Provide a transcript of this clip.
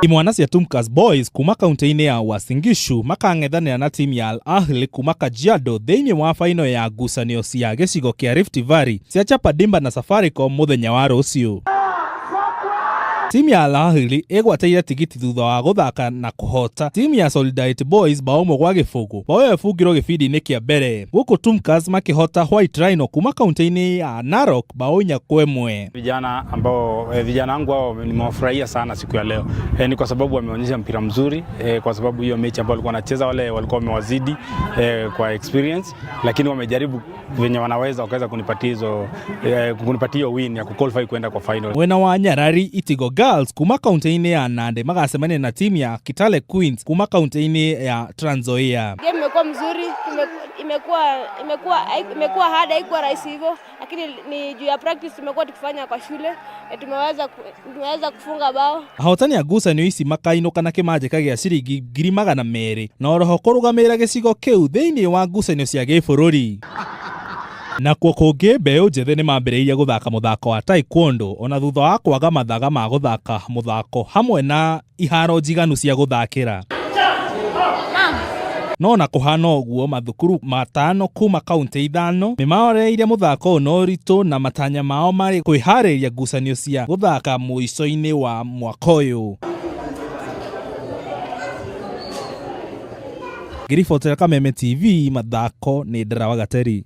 Imwana cia Tumkas Boys kuma kaunti-inĩ ya Uasin Gishu makang'ethanĩra na timu ya Al Ahly kuma Kajiado thĩinĩ wa baino ya ngucanio cia gĩcigo kĩa Rift Valley cia Chapa Dimba na Safaricom mũthenya wa rũciũ. Timu ya Al Ahly ĩgwatĩire tigiti thutha wa gũthaka na kũhota timu ya Solidarity Boys bao 1-0. Bao ĩyo ĩbungirwo gĩbindi-inĩ kĩa mbere gũkũ Tumkas makĩhota White Rhino kuma kaunti-inĩ ya Narok bao 4-1. Vijana ambao vijana wangu hao nimewafurahia sana siku ya leo ni kwa sababu wameonyesha mpira mzuri kwa sababu hiyo mechi ambao walikuwa wanacheza wale walikuwa wamewazidi kwa experience, lakini wamejaribu venye wanaweza wakaweza kunipatia hizo kunipatia hiyo win ya kuqualify kwenda kwa final. Mwena wa Nyarari Itigo Girls kuma kaunti-inĩ ya Nandi magacemania na timu ya Kitale Queens kuma kaunti-inĩ ya Trans Nzoia. Game imekuwa mzuri, imekuwa hard, haikuwa rahisi hivyo, lakini ni juu ya practice tumekuwa tukifanya kwa shule, tumeweza kufunga bao. Ahotani a ngucanio ici makainũka na kĩmanjĩka gĩa ciringi 200,000 na oroho kũrũgamĩrĩra gĩcigo kĩu thĩinĩ wa ngucanio cia gĩbũrũri. Nakuo kũngĩ mbeũ njĩthĩ nĩ mambĩrĩirie gũthaka mũthako wa taekwondo ona thutha wa kwaga mathaga ma gũthaka mũthako hamwe na iharo njiganu cia gũthakĩra. No na kũhana ũguo mathukuru 5 kuma kaunti 5 nĩ maoreire mũthako ũyũ na ũritũ na matanya mao marĩ kwĩharĩria ngucanio cia gũthaka mũico-inĩ wa mwaka ũyũ. Ngĩribotera Kameme TV mathako nĩ Ndara wa Gateri.